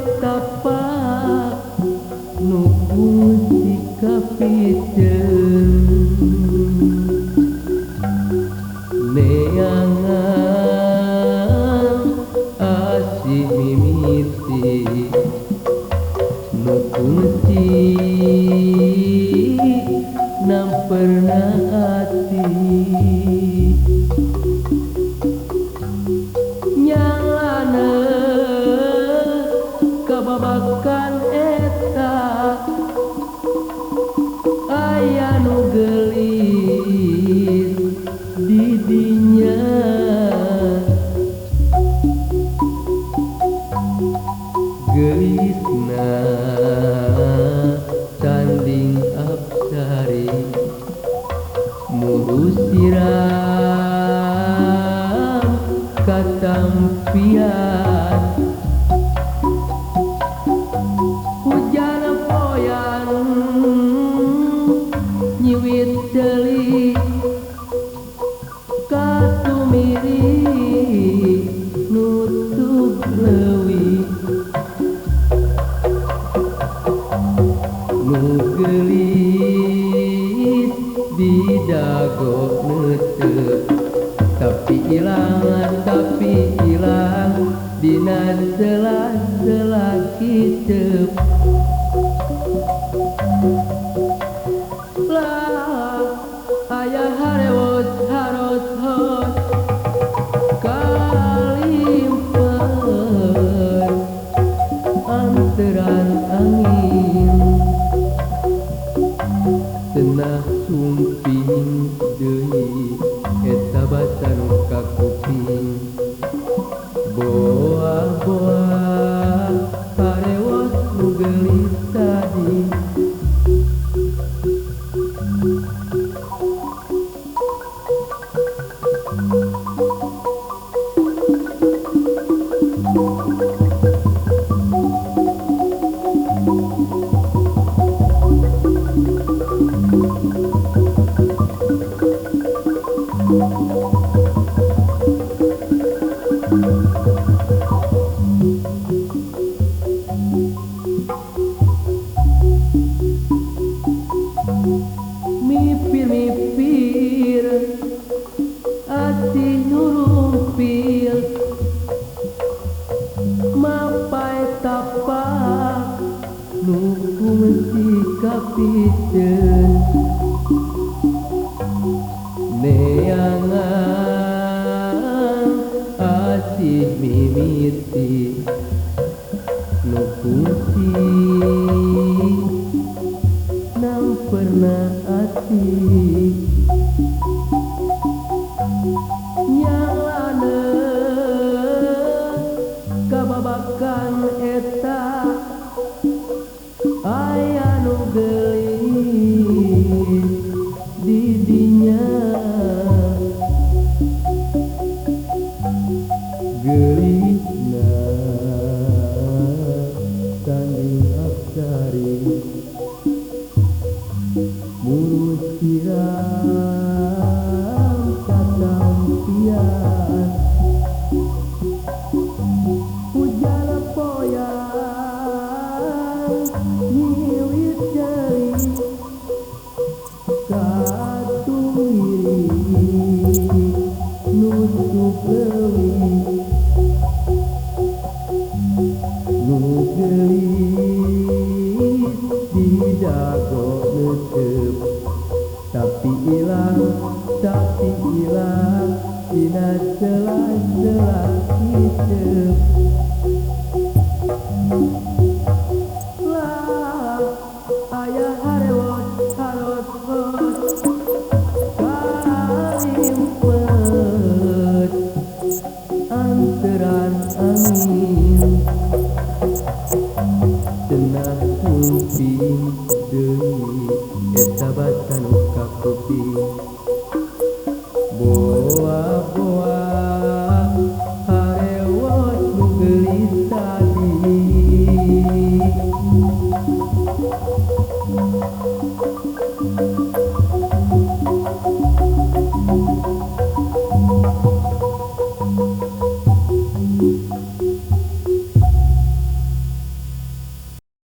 Tapak nu kungsi kapiteun neangan asih mimiti nu kungsi namperna ati nyalana kababakan eta aya nu geulis di dinya geulisna tanding apsari muru siram katampian hujan poyan nyiwit ceuli katumiri nutup leuwih nu geulis di dago neuteup tapi ilang dina sela-sela kiceup lah aya harewos haros hot kalimper anteran angin cenah sumping deui eta basa nu ka kuping boa-boa harewos nu geulis tadi. Mipir-mipir asih nurumpil mapai tapak nu kungsi kapiteun neangan asih mimiti nu kungsi namperna ati nyalana kababakan eta aya nu geulis di dinya geulisna tanding apsari muru siram katampian hujan poyan nyiwit ceuli katumiri nutup leuwih nu geulis di dago neuteup tapi ilang dina sela-sela kiceup lah aya harewos haros hot kalimpet anteran angin cenah sumping deui eta basa nu ka kuping boa-boa.